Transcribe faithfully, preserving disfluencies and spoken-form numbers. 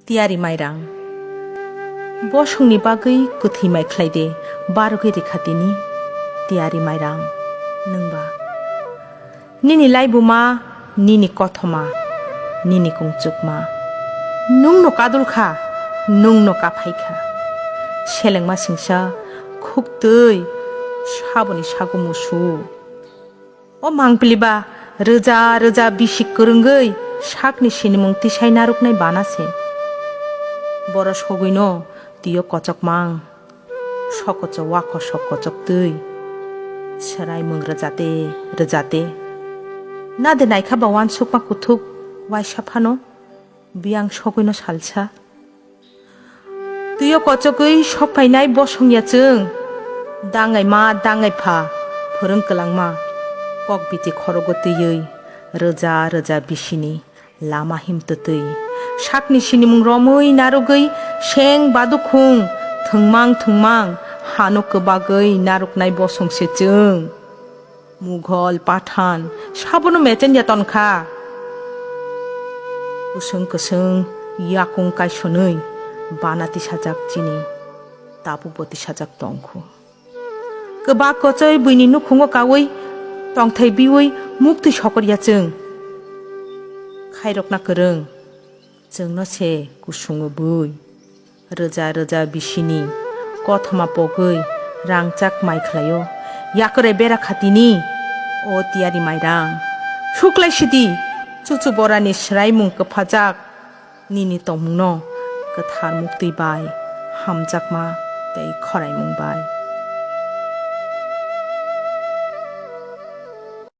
Tiyari Mairang. Bosongni bagwi kwthwi mai khlai de, barogwi rikha tini. Tiyari Mairang, nwngba. Nini laibuma, nini kothoma, nini kungchukma. Nwngno kadul kha, nwngno kaphai kha. Selengma singsa, khuktwi, saboni sago musu. O mangpili ba rwja rwja bisi kwrwngwi sakni sinimung tisai narwknai bana se. Boro sogwino twiyo kochokmang, sokocho wakosok kochoktwi swraimung rwjate rwjate. Nade naikha ba uansukma kuthuk waisa phano biyang sogwino salsa. Twiyo kochogwi sok phainai bosong ya chwng. Dangai ma, dangai pha, phwrwng kwlangma. Kok biti khorogo twiwi, rwja, rwja bisini lama himtwtwi. Sakni sinimung romwi narwgwi, seng badukhung, thwngmang, thwngmang, hano kwbagwi narwknai bosong se chwng. Mughal, Pathan, sabono mechen ya ton kha. Kusung kusung yakung kaisonwi bana tisajak chini tabukbo tisajak tongkhu. Kwbak kochoi buini nukhungo kaui tongthai biui muktwi sokor ya chwng. Khairokna kwrwng. Chwngno se kusungo bui. Rwja rwja bisini kothoma pogwi rangchak mai khlaio. Yakre bera khatini o tiyari mairang. Suklai sidi chuchu borani swraimung kwphajak nini tongmungno kwthar muktwi bai hamjakma tei khoraimung bai.